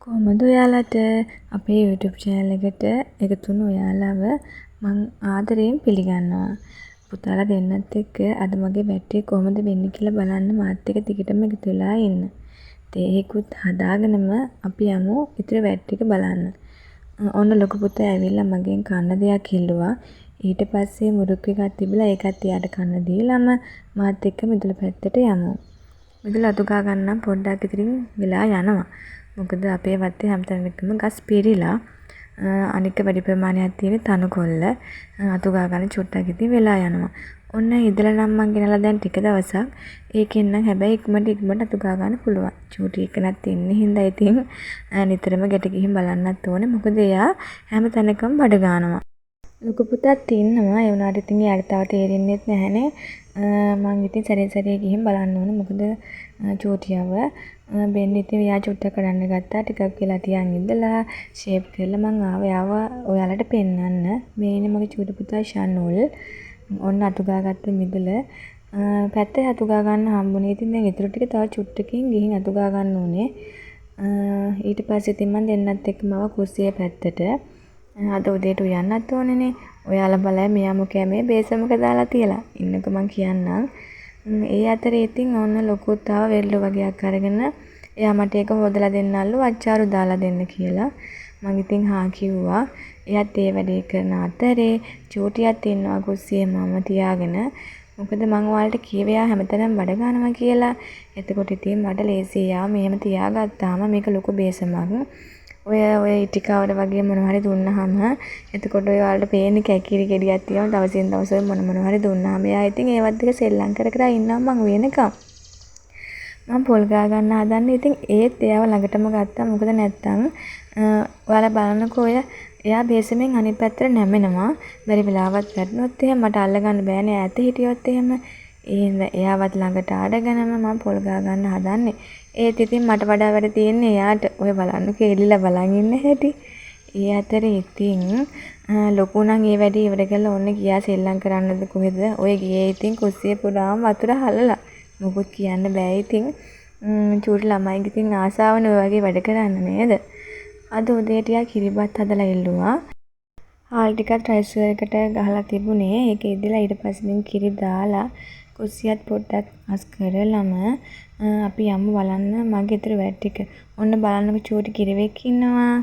කොහොමද ඔයාලට අපේ YouTube channel එකට එකතු වුණු ඔයාලව මං ආදරයෙන් පිළිගන්නවා. පුතාලා දෙන්නත් එක්ක අද මගේ වැඩ ටික කොහොමද වෙන්නේ කියලා බලන්න මාත් එක්ක දිගටම එකතු වෙලා ඉන්න. තේ එකකුත් හදාගෙනම අපි යමු ඉතුරු වැඩ ටික බලන්න. ඔන්න ලොකු පුතා ඇවිල්ලා මගෙන් කන්න දෙයක් ඉල්ලුවා. ඊට පස්සේ මුරුක්කු එකක් තිබිලා ඒකත් එයාට කන්න දීලම මාත් එක්ක මිදුල පැත්තට යමු. මිදුල අතු ගා ගන්න නම් පොඩ්ඩක් ඉතින් වෙලා යනවා. මොකද අපේ වත්තේ හැම තැනකම ගස් පිරිලා. අනික වැඩි ප්‍රමාණයක් තියෙන්නේ තණකොළ. අතු ගා ගන්න චුට්ටක් ඉතින් වෙලා යනවා. ඔන්න ඉදල නම් මං ගෙනල්ලා දැන් ටික දවසක්. ඒකෙන් නම් හැබැයි ඉක්මනට ඉක්මනට අතු ගා ගන්න පුළුවන්. චූටි එකනත් ඉන්න හින්දා ඉතින් නිතරම ගැට ගිහින් බලන්නත් ඕනේ. මොකද එයා හැම තැනකම බඩ ගානවා. ලොකු පුතාත් ඉන්නවා. ඒ වුණාට ඉතින් එයාට තව තේරෙන්නෙත් නැහැනේ. මං ඉතින් සැරේ සැරේ ගිහින් බලන්න ඕනේ. මොකද චූටියව බෙන්න ඉතින් එයා චුට්ටක් අඬන්න ගත්තා. ටිකක් වෙලා තියන් ඉඳලා ෂේප් කරලා මං ආවා එයාව ඔයාලට පෙන්නන්න. මේ ඉන්නේ මගේ චූටි පුතා ෂනුල්. ඔන්න අතු ගා ගත්ත මිදුල. පැත්තේ අතු ගා ගන්න හම්බුනේ. ඉතින් දැන් ඉතුරු ටික තව චුට්ටකින් ගිහින් අතු ගා ගන්න ඕනේ. ඊට පස්සේ ඉතින් මං දෙන්නත් එක්කම ආවා කුස්සිය පැත්තට. අද උදේට උයන්නත් ඕනේනේ. ඔයාලා බලයි මෙයා මොකෑ මේ බේසමක දාලා තියලා. ඉන්නකෝ මං කියන්නම්. ඒ අතරේ ඉතින් ඔන්න ලොකුත් ආවා වෙරළු වගයක් අරගෙන. එයා මට ඒක හොදලා දෙන්නලු අච්චාරු දාලා දෙන්න කියලා. මං ඉතින් හා කිව්වා. එයාත් ඒ වැඩේ කරන අතරේ චූටියත් ඉන්නවා කුස්සියේ මම තියාගෙන. මොකද මං ඔයාලට කිව්වේ එයා හැමතැනම බඩ ගන්නවා කියලා. එතකොට ඉතින් මට ලේසියි එයාව මෙහෙම තියාගත්තාම මේක ලොකු බේසමක්. ඔය ඔය ඉටි කවර වගේ මොනවා හරි දුන්නාම එතකොට ඔය ඔයාලට පේන්නේ කැකිරි ගෙඩියක් තියෙනවා දවසින් දවස ඔය මොන මොනවා හරි දුන්නාම එයා ඉතින් ඒවත් එක්ක සෙල්ලම් කර කර ඉන්නවා මං වෙනකම්. මං පොල් ගා ගන්න හදන්නේ ඉතින් ඒත් එයාව ළඟටම ගත්තා. මොකද නැත්තම් ඔයාලා බලන්නකෝ ඔය එයා බේසමෙන් අනිත් පැත්තට නැමෙනවා. බැරි වෙලාවත් වැටුනොත් එහෙම මට අල්ලගන්න බෑනේ ඈත හිටියොත් එහෙම. ඒ හින්දා එයාවත් ළඟට අරගෙනම මං පොල් ගා ගන්න හදන්නේ. ඒත් ඉතින් මට වඩා වැඩ තියෙන්නේ එයාට. ඔය බලන්නකෝ එල්ලිලා බලන් ඉන්න හැටි. ඒ අතරේ ඉතින් ලොකු නම් ඒ වැඩේ ඉවර කරලා ඔන්න ගියා සෙල්ලම් කරන්නද කොහෙද. ඔය ගියේ ඉතින් කුස්සිය පුරාම වතුර හලලා. මොකුත් කියන්න බෑ ඉතින්. චූටි ළමයින්ගේ ඉතින් ආසාවනේ ඔය වගේ වැඩ කරන්න නේද? අද උදේට එයා කිරිබත් හදලා ඉල්ලුවා. හාල් ටිකත් රයිස් එකට ගහලා තිබුණේ. ඒක ඉදලා ඊට පස්සේ ඉතින් කිරි දාලා කුස්සියත් පොඩ්ඩක් අස් කරලම අපි යමු බලන්න මගේ ඉතුරු වැඩ ටික. ඔන්න බලන්නකෝ චූටි කිරිවෙක් ඉන්නවා.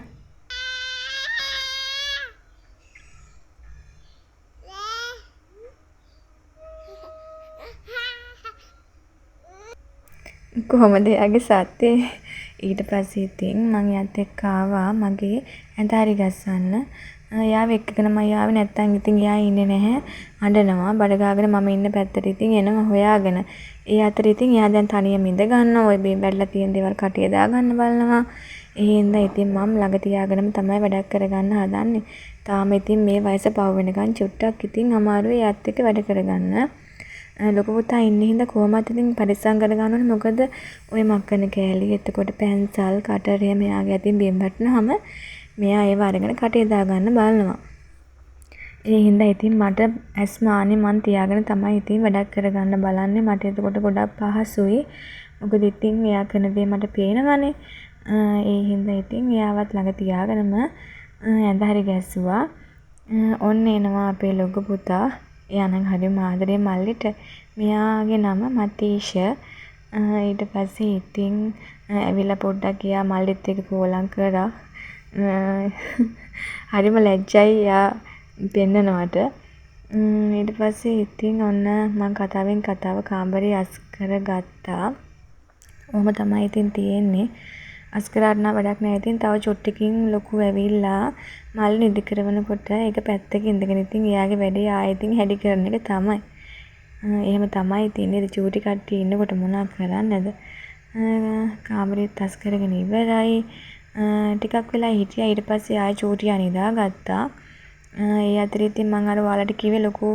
කොහොමද එයාගේ සද්දේ? ඊට පස්සේ ඉතින් මං එයාත් එක්ක ආවා මගේ ඇඳ හරි ගස්සන්න. එයාව එක්කගෙනමයි ආවේ. නැත්තම් ඉතින් එයා ඉන්නේ නැහැ. අඬනවා. බඩ ගාගෙන මම ඉන්න පැත්තට ඉතින් එනවා හොයාගෙන. ඒ අතර ඉතින් එයා දැන් තනියම ඉඳ ගන්නවා. ඔය බිම් වැටිලා තියෙන දේවල් කටේ දාගන්න බලනවා. ඒ හින්දා ඉතින් මම ළඟ තියාගෙනම තමයි වැඩක් කරගන්න හදන්නේ. තාම ඉතින් මේ වයස පහු වෙනකන් චුට්ටක් ඉතින් අමාරුයි එයාත් එක්ක වැඩ කරගන්න. ලොකු පුතා ඉන්න හින්දා කොහොමත් ඉතින් පරිස්සම් කරගන්න ඕනේ. මොකද ඔය මක්කන කෑලි, එතකොට පැන්සල්, කටර් එහෙම එයාගේ අතින් බිම් වැටුනහම මෙයා ඒව අරගෙන කටේ දාගන්න බලනවා. ඒ හින්දා ඉතින් මට ඇස් මානේ මං තියාගෙන තමයි ඉතින් වැඩක් කරගන්න බලන්නේ. මට එතකොට ගොඩක් පහසුයි. මොකද ඉතින් එයා කරන දේ මට පේනවනේ. ඒ හින්දා ඉතින් එයාවත් ළඟ තියාගෙනම ඇඳ හරි ගැස්සුවා. ඔන්න එනවා අපේ ලොකු පුතා. එයා නම් හරිම ආදරේ මල්ලිට. මෙයාගේ නම මතීෂ. ඊට පස්සේ ඉතින් ඇවිල්ලා පොඩ්ඩක් එයා මල්ලිත් එක්ක කෝලම් කරා. හරිම ලැජ්ජයි එයා පෙන්නනවට. ඊට පස්සේ ඉතින් ඔන්න මං කතාවෙන් කතාව කාමරේ අස් කරගත්තා. ඔහොම තමයි ඉතින් තියෙන්නේ. අස් කරාට නම් වැඩක් නෑ ඉතින් තව චුට්ටකින් ලොකු ඇවිල්ලා මල්ලි නිදි කරවනකොට ඒක පැත්තක ඉඳගෙන ඉතින් එයාගේ වැඩේ ආයෙ ඉතින් හැඩි කරන එක තමයි. එහෙම තමයි ඉතින් නේද චූටි කට්ටිය ඉන්නකොට මොනා කරන්නද? කාමරෙත් අස් කරගෙන ඉවරයි. ටිකක් වෙලා හිටියා. ඊට පස්සේ ආයෙ චූටියා නිදාගත්තා. ඒ අතරේ ඉතින් මං අර ඔයාලට කිව්වේ ලොකු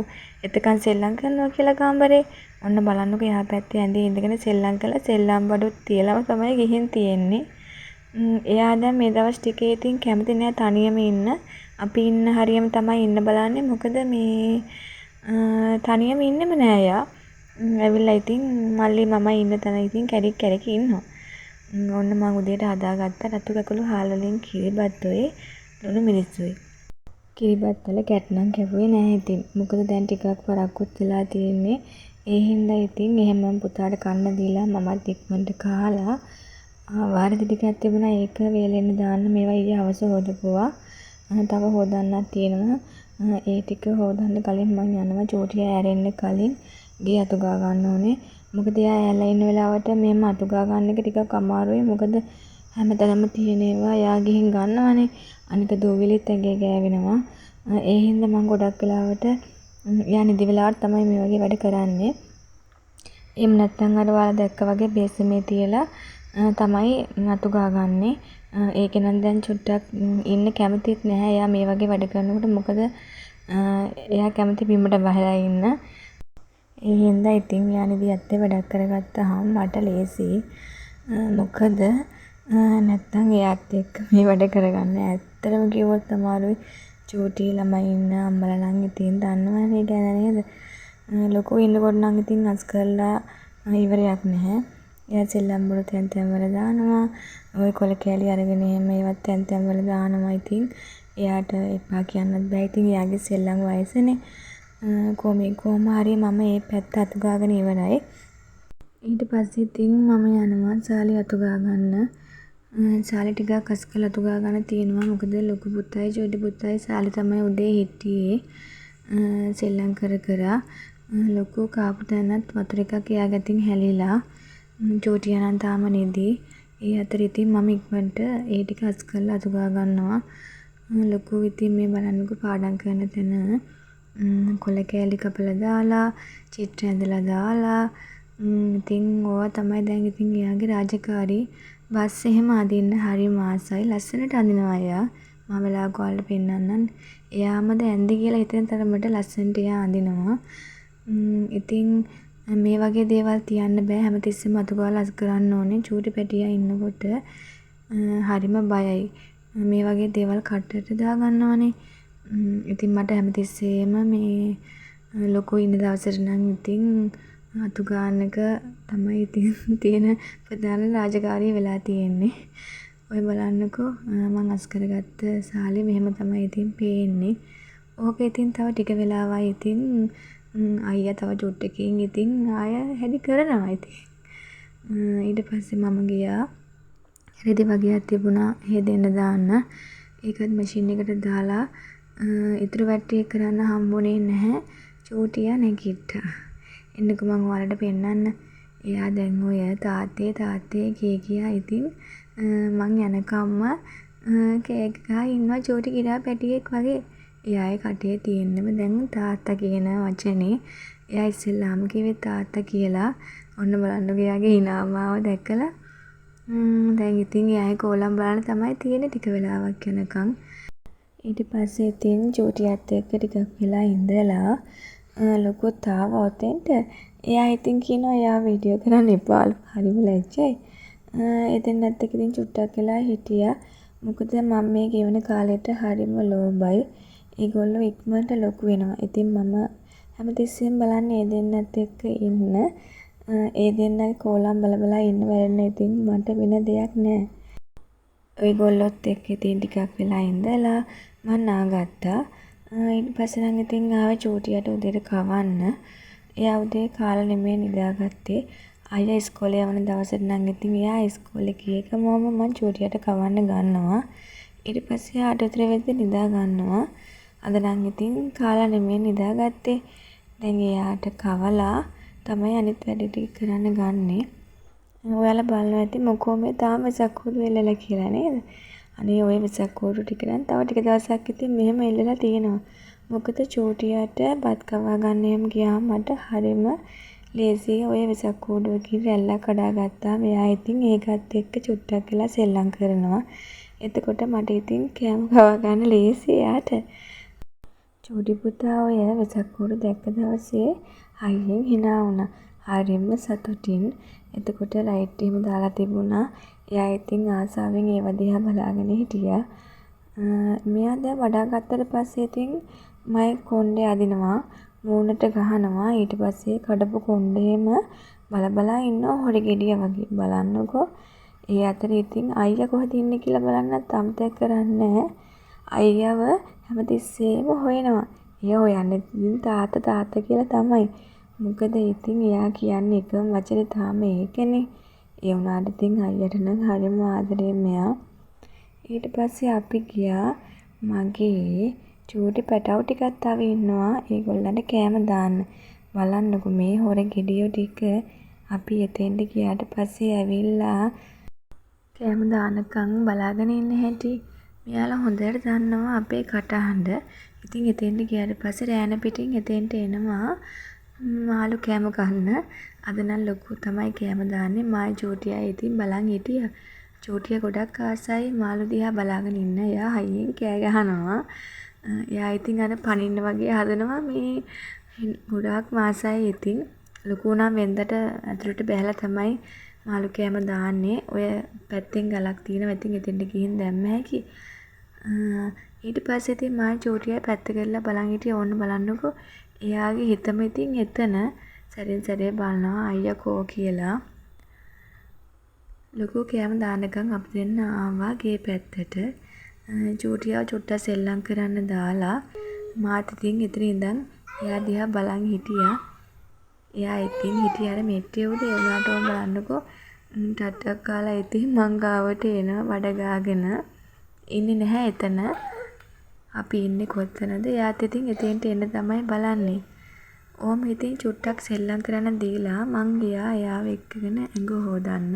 එතකන් සෙල්ලම් කරනවා කියලා කාමරේ. ඔන්න බලන්නකෝ එහා පැත්තේ ඇඳේ ඉඳගෙන සෙල්ලම් කරලා සෙල්ලම් බඩුත් තියලම තමයි ගිහින් තියෙන්නේ. එයා දැන් මේ දවස් ටිකේ ඉතින් කැමති නෑ තනියම ඉන්න. අපි ඉන්න හරියම තමයි ඉන්න බලන්නේ. මොකද මේ තනියම ඉන්නෙම නෑ එයා. ඇවිල්ලා ඉතින් මල්ලි මමයි ඉන්න තැන ඉතින් කැරකි කැරකි ඉන්නවා. ඔන්න මං උදේට හදාගත්තා රතු කැකුළු හාල් වලින් කිරිබතුයි ලුණු මිරිසුයි. කිරිබත් වල කැට් නම් කැපුවේ නෑ ඉතින්. මොකද දැන් ටිකක් පරක්කුත් වෙලා තියෙන්නේ. ඒ හින්දා ඉතින් එහෙමම පුතාට කන්න දීලා මමත් ඉක්මනට කාලා ආවා. රෙදි ටිකක් තිබුණා ඒක වේලෙන්න දාන්න. මේවා ඊයේ හවස හෝදපුවා. තව හෝදන්නත් තියෙනවා. ඒ ටික හෝදන්න කලින් මං යනවා චූටියා ඈරෙන්න කලින් ගේ අතු ගා ගන්න ඕනේ. මොකද එයා ඈරලා ඉන්න වෙලාවට මෙහෙම අතු ගා ගන්න එක ටිකක් අමාරුයි. මොකද හැමතැනම තියෙන ඒවා එයා ගිහින් ගන්නවනේ. අනික දූවිලිත් ඇඟේ ගෑවෙනවා. ඒ හින්දා මං ගොඩක් වෙලාවට එයා නිදි වෙලාවට තමයි මේ වගේ වැඩ කරන්නේ. එහෙම නැත්නම් අර ඔයාලා දැක්කා වගේ බේසමේ තියලා තමයි අතු ගා ගන්නේ. ඒකේ නම් දැන් චුට්ටක් ඉන්න කැමතිත් නැහැ එයා මේ වගේ වැඩ කරනකොට. මොකද එයා කැමති බිමට බහලා ඉන්න. ඒ හින්දා ඉතින් එයා නිදි ඇත්තේ වැඩක් කරගත්තහම මට ලේසියි. මොකද නැත්තම් එයාත් එක්ක මේ වැඩ කරගන්න ඇත්තටම කිව්වොත් අමාරුයි. චූටි ළමයි ඉන්න අම්මලා නම් ඉතින් දන්නවනේ ඒ ගැන නේද? ලොකු ඉන්නකොට නම් ඉතින් අස් කරලා ඉවරයක් නැහැ. එයා සෙල්ලම් බඩු තැන් තැන් වල දානවා. ඔය කොළ කෑලි අරගෙන එහෙම ඒවත් තැන් තැන් වල දානවා ඉතින්. එයාට එපා කියන්නත් බෑ. ඉතින් එයාගේ සෙල්ලම් වයසනේ. කොහොම හරි මම ඒ පැත්ත අතු ගාගෙන ඉවරයි. ඊට පස්සේ ඉතින් මම යනවා සාලේ අතු ගා ගන්න. සාලේ ටිකක් අස් කරලා අතු ගා ගන්න තියෙනවා. මොකද ලොකු පුතයි චූටි පුතයි සාලේ තමයි උදේ හිටියේ සෙල්ලම් කර කරා. ලොකු කාපු තැනත් වතුර එකක් එයාගේ අතින් හැලිලා. චූටියා නම් තාම නිදි. ඒ අතර ඉතින් මම ඉක්මනට ඒ ටික අස් කරලා අතු ගා ගන්නවා. ලොකු ඉතින් මේ බලන්නකෝ පාඩම් කරන තැන කොළ කෑලි කපලා දාලා, චිත්‍ර ඇඳලා දාලා, ඉතින් ඕවා තමයි දැන් ඉතින් එයාගේ රාජකාරි. බස් එහෙම අඳින්න හරිම ආසයි. ලස්සනට අඳිනවා එයා. මම වෙලාවක ඔයාලට පෙන්නන්නම්. එයාමද ඇන්දේ කියලා හිතෙන තරමට ලස්සනට එයා අඳිනවා. ඉතින් මේ වගේ දේවල් තියන්න බෑ. හැමතිස්සෙම අතු ගාලා අස් කරන්න ඕනේ. චූටි පැටියා ඉන්නකොට හරිම බයයි. මේ වගේ දේවල් කටට දාගන්නවනේ. ඉතින් මට හැමතිස්සෙම මේ ලොකු ඉන්න දවසට නම් ඉතින් අතු ගාන එක තමයි ඉතින් තියෙන ප්‍රධාන රාජකාරිය වෙලා තියෙන්නේ. ඔය බලන්නකෝ මං අස් කරගත්ත සාලේ මෙහෙම තමයි ඉතින් පේන්නේ. ඕක ඉතින් තව ටික වෙලාවයි ඉතින් අයියා තව චුට්ටකින් ඉතින් ආය හැඩි කරනවා ඉතින්. ඊට පස්සේ මම ගියා රෙදි වගයක් තිබුණා හේදෙන්න දාන්න. ඒකත් මැෂින් එකට දාලා ඉතුරු වැඩ ටික කරන්න හම්බුනේ නැහැ. චූටියා නැගිට්ටා. එන්නකෝ මං ඔයාලට පෙන්නන්න. එයා දැන් ඔය තාත්තේ තාත්තේ කිය කියා ඉතින් මං යනකම්ම කෑ ගහ ඉන්නවා චූටි ගිරා පැටියෙක් වගේ. එයාගේ කටේ තියෙන්නෙම දැන් තාත්තා කියන වචනේ. එයා ඉස්සෙල්ලාම කිව්වේ තාත්තා කියලා. ඔන්න බලන්නකෝ එයාගේ හිනා මාව දැකලා. දැන් ඉතින් එයාගේ කෝලම් බලන්න තමයි තියෙන්නේ ටික වෙලාවක් යනකම්. ඊට පස්සේ ඉතින් චූටියත් එක්ක ටිකක් වෙලා ඉඳලා ලොකුත් ආවා ඔතෙන්ට. එයා ඉතින් කියනවා එයාව වීඩියෝ කරන්න එපාලු. හරිම ලැජ්ජයි. ඒ දෙන්නත් එක්ක ඉතින් චුට්ටක් වෙලා හිටියා. මොකද මම මේ ගෙවන කාලෙට හරිම ලෝභයි. ඒගොල්ලෝ ඉක්මනට ලොකු වෙනවා. ඉතින් මම හැමතිස්සෙම බලන්නේ ඒ දෙන්නත් එක්ක ඉන්න. ඒ දෙන්නගේ කෝලම් බල බලා ඉන්න මැරෙන්න ඉතින් මට වෙන දෙයක් නෑ. ඔයගොල්ලොත් එක්ක ඉතින් ටිකක් වෙලා ඉඳලා මං නාගත්තා. ඊට පස්සේ නම් ඉතින් ආවේ චූටියට උදේට කවන්න. එයා උදේ කාලා නෙමෙයි නිදාගත්තේ. අයියා ඉස්කෝලේ යවන දවසට නම් ඉතින් එයා ඉස්කෝලේ ගිය ගමන්ම මං චූටියට කවන්න ගන්නවා. ඊට පස්සේ එයා 8 විතර වෙද්දි නිදා ගන්නවා. අද නම් ඉතින් කාලා නෙමෙයි නිදාගත්තේ. දැන් එයාට කවලා තමයි අනිත් වැඩ ටික කරන්න ගන්නේ. ඔයාලා බලනවා ඇති මොකෝ මේ තාම වෙසක් කූඩු එල්ලලා කියලා නේද? අනේ ඔය වෙසක් කූඩු ටික නම් තව ටික දවසක් ඉතින් මෙහෙම එල්ලලා තියෙනවා. මොකද චූටියට බත් කවා ගන්න එහෙම ගියාම මට හරිම ලේසියි ඔය වෙසක් කූඩුවකින් රැල්ලක් කඩා ගත්තාම එයා ඉතින් ඒකත් එක්ක චුට්ටක් වෙලා සෙල්ලම් කරනවා. එතකොට මට ඉතින් කෑම කවා ගන්න ලේසියි එයාට. චූටි පුතා ඔය වෙසක් කූඩු දැක්ක දවසේ හයියෙන් හිනා වුණා. හරිම සතුටින්. එතකොට ලයිට් එහෙම දාලා තිබුණා. එයා ඉතින් ආසාවෙන් ඒවා දිහා බලාගෙන හිටියා. මෙයා දැන් වඩා ගත්තට පස්සේ ඉතින් මගේ කොණ්ඩේ අදිනවා. මූණට ගහනවා. ඊට පස්සේ කඩපු කොණ්ඩේම බල බලා ඉන්නවා හොරි ගෙඩිය වගේ. බලන්නකෝ. ඒ අතරේ ඉතින් අයියා කොහෙද ඉන්නේ කියලා බලන්නත් අමතක කරන්නේ නෑ. අයියව හැමතිස්සෙම හොයනවා. එයා හොයන්නෙත් ඉතින් තාත්තා තාත්තා කියලා තමයි. මොකද ඉතින් එයා කියන්නේ එකම වචනේ තාම ඒකනේ. ඒ වුණාට ඉතින් අයියට නම් හරිම ආදරේ මෙයා. ඊට පස්සේ අපි ගියා මගේ චූටි පැටව් ටිකක් තව ඉන්නවා ඒගොල්ලන්ට කෑම දාන්න. බලන්නකෝ මේ හොර ගෙඩියෝ ටික අපි එතෙන්ට ගියාට පස්සේ ඇවිල්ලා කෑම දානකන් බලාගෙන ඉන්න හැටි. මෙයාලා හොඳට දන්නවා අපේ කටහඬ. ඉතින් එතෙන්ට ගියාට පස්සේ රෑන පිටින් එතෙන්ට එනවා මාළු කෑම කන්න. අද නම් ලොකු තමයි කෑම දාන්නේ. මායි චූටියයි ඉතින් බලන් හිටියා. චූටියා ගොඩක් ආසයි මාළු දිහා බලාගෙන ඉන්න. එයා හයියෙන් කෑ ගහනවා. එයා ඉතින් අර පනින්න වගේ හදනවා මේ ගොඩාක්ම ආසයි ඉතින්. ලොකු නම් වෙනදට ඇතුළට බැහැලා තමයි මාළු කෑම දාන්නේ. ඔය පැත්තෙන් ගලක් තියෙනවා. ඉතින් එතෙන්ට ගිහින් දැම්ම හැකි. ඊට පස්සේ ඉතින් මායි චූටියයි පැත්තකට වෙලා බලන් හිටියා. ඕන්න බලන්නකෝ එයාගේ හිතම ඉතින් එතන සැරෙන් සැරේ බලනවා අයියා කෝ කියලා. ලොකු කෑම දානකන් අපි දෙන්න ආවා ගේ පැත්තට. චූටියාව චුට්ටක් සෙල්ලම් කරන්න දාලා මාත් ඉතින් එතන ඉඳන් එයා දිහා බලන් හිටියා. එයා ඉතින් හිටියේ අර මෙට්ටේ උඩ. ඒ වුණාට ඔන්න බලන්නකෝ ටක් ටක් ගාලා ඉතින් මං ගාවට එනවා බඩ ගාගෙන. ඉන්නේ නැහැ එතන. අපි ඉන්නේ කොතනද එයාත් ඉතින් එතෙන්ට එන්න තමයි බලන්නේ. ඔහොම ඉතින් චුට්ටක් සෙල්ලම් කරන්න දීලා මං ගියා එයාව එක්කගෙන ඇඟ හෝදන්න.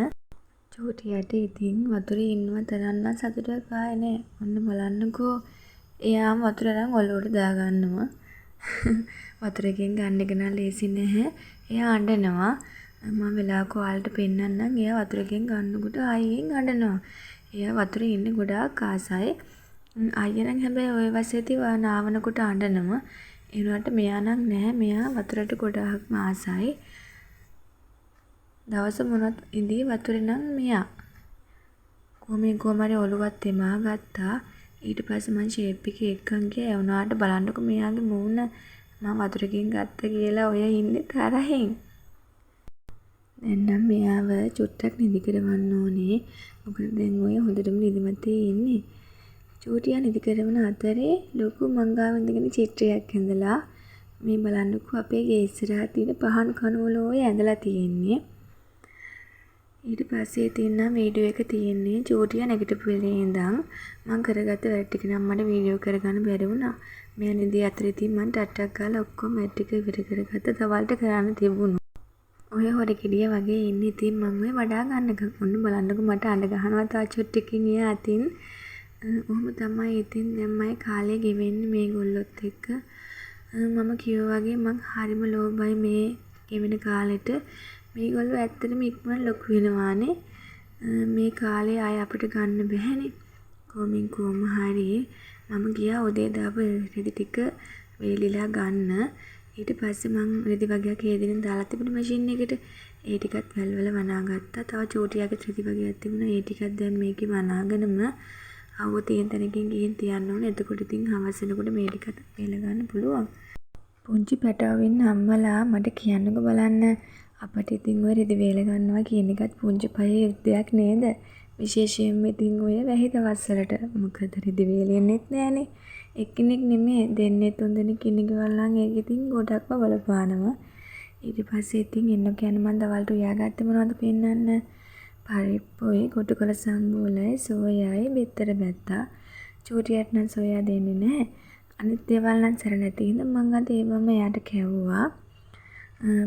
චූටියට ඉතින් වතුරේ ඉන්නවා තරම් නම් සතුටක් ආයේ නෑ. ඔන්න බලන්නකෝ එයාම වතුර අරන් ඔලුවට දාගන්නවා. වතුරකින් ගන්න එක නම් ලේසි නැහැ. එයා අඬනවා. මම වෙලාවක ඔයාලට පෙන්නන්නම් එයා වතුරකින් ගන්නකොට හයියෙන් අඬනවා. එයා වතුරේ ඉන්න ගොඩාක් ආසයි. අයියා නම් හැබැයි ඔය වසේදී නාවනකොට අඬනවා. ඒ වුණාට මෙයා නම් නැහැ. මෙයා වතුරට ගොඩාක්ම ආසයි. දවස මොනවත් ඉදී වතුරේ නම් මෙයා. කොහොමින් කොහොම හරි ඔලුවත් තෙමා ගත්තා. ඊට පස්සේ මං ෂේප් එකේ එක්කන් ගියා. ඒ වුණාට බලන්නකෝ මෙයාගේ මූණ මං වතුරකින් ගත්ත කියලා ඔය ඉන්නේ තරහින්. දැන් නම් මෙයාව චුට්ටක් නිදි කරවන්න ඕනේ. මොකද දැන් ඔය හොඳටම නිදිමතේ ඉන්නේ. චූටියා නිදි කරවන අතරේ ලොකු මං ගාව ඉඳගෙන චිත්‍රයක් ඇඳලා මේ බලන්නකෝ අපේ ගේ ඉස්සරහා තියෙන පහන් කණුවල ඔය ඇඳලා තියෙන්නේ. ඊට පස්සේ ඉතින් නම් වීඩියෝ එක තියෙන්නේ චූටියා නැගිටපු වෙලේ ඉඳන් මං කරගත්ත වැඩ ටික නම් මට වීඩියෝ කරගන්න බැරි වුණා. මෙයා නිදි අතර ඉතින් මං ටක් ටක් ගාලා ඔක්කොම වැඩ ටික ඉවර කරගත්තා. දවල්ට කරන්න තිබුණු. ඔය හොර ගෙඩිය වගේ ඉන්නේ ඉතින් මං ඔය වඩා ගන්නකම්. ඔන්න බලන්නකෝ මට අඬ ගහනවා තව චුට්ටකින් එයා අතින්. ඔහොම තමයි ඉතින් දැන් මගේ කාලය ගෙවෙන්නේ මේගොල්ලොත් එක්ක. මම කිව්වා වගේ මං හරිම ලෝභයි මේ ගෙවෙන කාලෙට. මේගොල්ලෝ ඇත්තටම ඉක්මනට ලොකු වෙනවානේ. මේ කාලේ ආයෙ අපිට ගන්න බැහැනේ. කොහොමින් කොහොම හරි මම ගියා උදේ දාපු රෙදි ටික වේලිලා ගන්න. ඊට පස්සේ මං රෙදි වගයක් ඒ දින දාලා තිබුණේ මැෂින් එකට. ඒ ටිකත් වැල් වල වනා ගත්තා. තව චූටියාගේ රෙදි වගයක් තිබුණා. ඒ ටිකත් දැන් මේකේ වනාගෙනම අවුව තියෙන තැනකින් ගිහින් තියන්න ඕනේ. එතකොට ඉතින් හවස වෙනකොට මේ ටිකත් වේල ගන්න පුළුවන්. පුංචි පැටව් ඉන්න අම්මලා මට කියන්නකෝ බලන්න අපට ඉතින් ඔය රෙදි වේල ගන්නවා කියන එකත් පුංචි පහේ යුද්ධයක් නේද? විශේෂයෙන්ම ඉතින් ඔය වැහි දවස්වලට. මොකද රෙදි වේලෙන්නෙත් නෑනේ. එක්කෙනෙක් නෙමේ දෙන්නෙක් තුන්දෙනෙක් ඉන්න ගෙවල් නම් ඒක ඉතින් ගොඩක්ම බලපානවා. ඊට පස්සේ ඉතින් එන්නකෝ යන්න මං දවල්ට උයාගත්තේ මොනවද පෙන්නන්න. පරිප්පුයි ගොටුකොළ සම්බෝලයි සෝයායි බිත්තර බැත්තා. චූටියට නම් සෝයා දෙන්නේ නැහැ. අනිත් දේවල් නම් සැර නැති හින්දා මං අද ඒවම එයාට කැව්වා.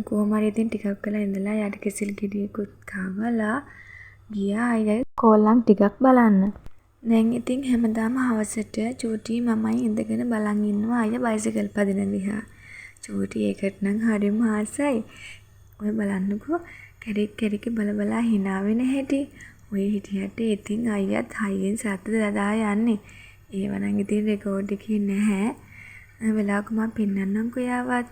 කොහොම හරි ඉතින් ටිකක් වෙලා ඉඳලා එයාට කෙසෙල් ගෙඩියකුත් කවලා ගියා අයියගේ කෝලම් ටිකක් බලන්න. දැන් ඉතින් හැමදාම හවසට චූටියි මමයි ඉඳගෙන බලන් ඉන්නවා අයියා බයිසිකල් පදින දිහා. චූටි ඒකට නම් හරිම ආසයි. ඔය බලන්නකෝ කැරකි කැරකි බල බලා හිනා වෙන හැටි. ඔය හිටියට ඉතින් අයියත් හයියෙන් සද්ද දදා යන්නේ. ඒවා නම් ඉතින් රෙකෝඩ් එකේ නැහැ. වෙලාවක මං පෙන්නන්නම්කෝ එයාවත්.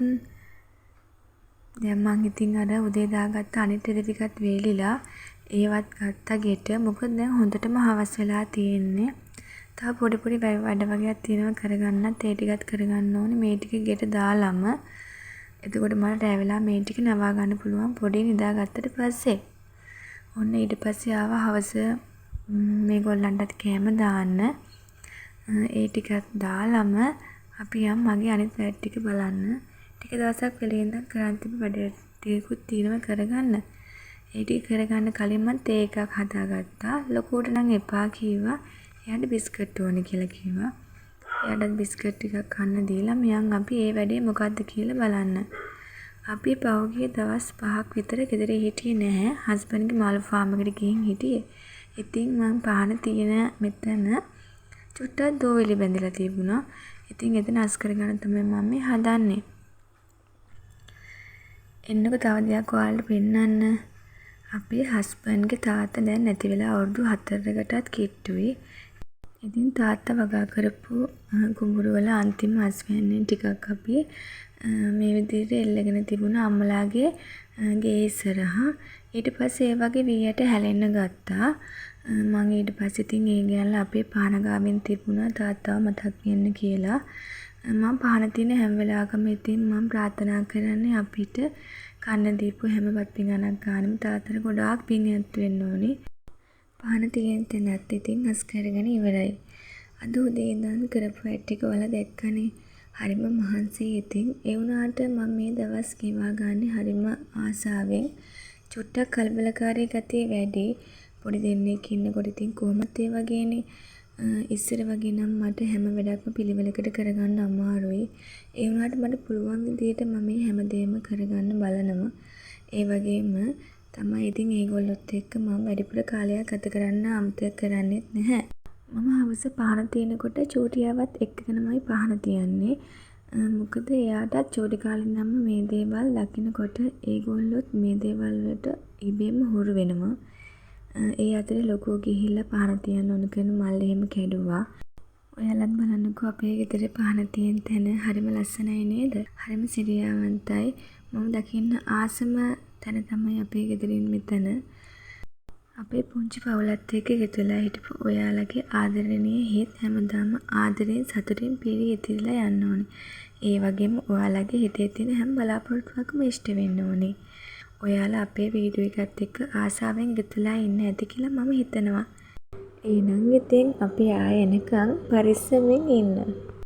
දැන් මං ඉතින් අර උදේ දාගත්ත අනිත් රෙදි ටිකත් වේලිලා ඒවත් ගත්තා ගෙට. මොකද දැන් හොඳටම හවස් වෙලා තියෙන්නේ. තව පොඩි පොඩි වැඩ වගයක් තියෙනවා කරගන්නත්. ඒ ටිකත් කරගන්න ඕනේ. මේ ටික ගෙට දාලම. එතකොට මට රෑ වෙලා මේ ටික නවා ගන්න පුළුවන් පොඩි නිදාගත්තට පස්සේ. ඔන්න ඊට පස්සේ ආවා හවස මේගොල්ලන්ටත් කෑම දාන්න. ඒ ටිකත් දාලම අපි යන් මගේ අනිත් වැඩ ටික බලන්න. ටික දවසක් වෙලේ ඉඳන් කරන් තිබ්බ වැඩ ටිකකුත් තියෙනවා කරගන්න. ඒ ටික කරගන්න කලින් මං තේ එකක් හදාගත්තා. ලොකුවට නම් එපා කිව්වා. එයාට බිස්කට් ඕනේ කියලා කිව්වා. එයාටත් බිස්කට් ටිකක් කන්න දීලම යන් අපි ඒ වැඩේ මොකද්ද කියලා බලන්න. අපි පහුගිය දවස් 5ක් විතර ගෙදර හිටියේ නැහැ. හස්බන්ඩ්ගේ මාළු ෆාම් එකට ගිහින් හිටියේ. ඉතින් මං පහන තියෙන මෙතන චුට්ටක් දූවිලි බැඳිලා තිබුණා. ඉතින් එතන අස් කරගන්න තමයි මම මේ හදන්නේ. එන්නකෝ තව දෙයක් ඔයාලට පෙන්නන්න. අපේ හස්බන්ඩ්ගේ තාත්තා දැන් නැති වෙලා අවුරුදු 4කටත් කිට්ටුයි. ඉතින් තාත්තා වගා කරපු කුඹුරු වල අන්තිම අස්වැන්නෙන් ටිකක් අපි මේ විදිහට එල්ලගෙන තිබුණා අම්මලාගේ ගේ ඉස්සරහා. ඊට පස්සේ ඒ වගේ වී ඇට හැලෙන්න ගත්තා. මං ඊට පස්සේ ඉතින් ඒ ගෙනල්ලා අපේ පහන ගාවින් තිබුණා තාත්තව මතක් වෙන්න කියලා. මං පහන තියන හැම වෙලාවකම ඉතින් මං ප්‍රාර්ථනා කරන්නේ අපිට කන්න දීපු හැම බත් පිඟානක් ගානෙම තාත්තට ගොඩාක් පිං වෙන්න ඕනේ. පහන තියෙන තැනත් ඉතින් අස් කරගෙන ඉවරයි. අද උදේ ඉඳන් කරපු වැඩ ටික ඔයාලා දැක්කනේ. හරිම මහන්සියි ඉතින්. ඒ වුණාට මං මේ දවස් ගෙවා ගන්නේ හරිම ආසාවෙන්. චුට්ටක් කලබලකාරී ගතිය වැඩියි. පොඩි දෙන්නෙක් ඉන්නකොට ඉතින් කොහොමත් ඒ වගේනේ. ඉස්සර වගේ නම් මට හැම වැඩක්ම පිළිවෙලකට කරගන්න අමාරුයි. ඒ වුණාට මට පුළුවන් විදියට මම මේ හැමදේම කරගන්න බලනවා. ඒ වගේම තමයි ඉතින් ඒගොල්ලොත් එක්ක මම වැඩිපුර කාලයක් ගත කරන්න අමතක කරන්නෙත් නැහැ. මම හවස පහන තියනකොට චූටියාවත් එක්කගෙනමයි පහන තියන්නේ. මොකද එයාටත් චූටි කාලේ ඉඳන්ම මේ දේවල් දකිනකොට ඒගොල්ලොත් මේ දේවල් වලට ඉබේම හුරු වෙනවා. ඒ අතරේ ලොකුවෝ ගිහිල්ලා පහන තියන්න ඕන කරන මල් එහෙම කැඩුවා. ඔයාලත් බලන්නකෝ අපේ ගෙදර පහන තියෙන තැන හරිම ලස්සනයි නේද? හරිම සිරියාවන්තයි. මම දකින්න ආසම තැන තමයි අපේ ගෙදරින් මෙතන. අපේ පුංචි පවුලත් එක්ක එකතු වෙලා හිටපු ඔයාලගේ ආදරණීය හිත් හැමදාම ආදරයෙන් සතුටින් පිරී ඉතිරිලා යන්න ඕනේ. ඒ වගේම ඔයාලගේ හිතේ තියෙන හැම බලාපොරොත්තුවක්ම ඉෂ්ට වෙන්න ඕනේ. ඔයාලා අපේ වීඩියෝ එකත් එක්ක ආසාවෙන් එකතු වෙලා ඉන්න ඇති කියලා මම හිතනවා. එහෙනම් ඉතින් අපි ආයෙ එනකන් පරිස්සමෙන් ඉන්න.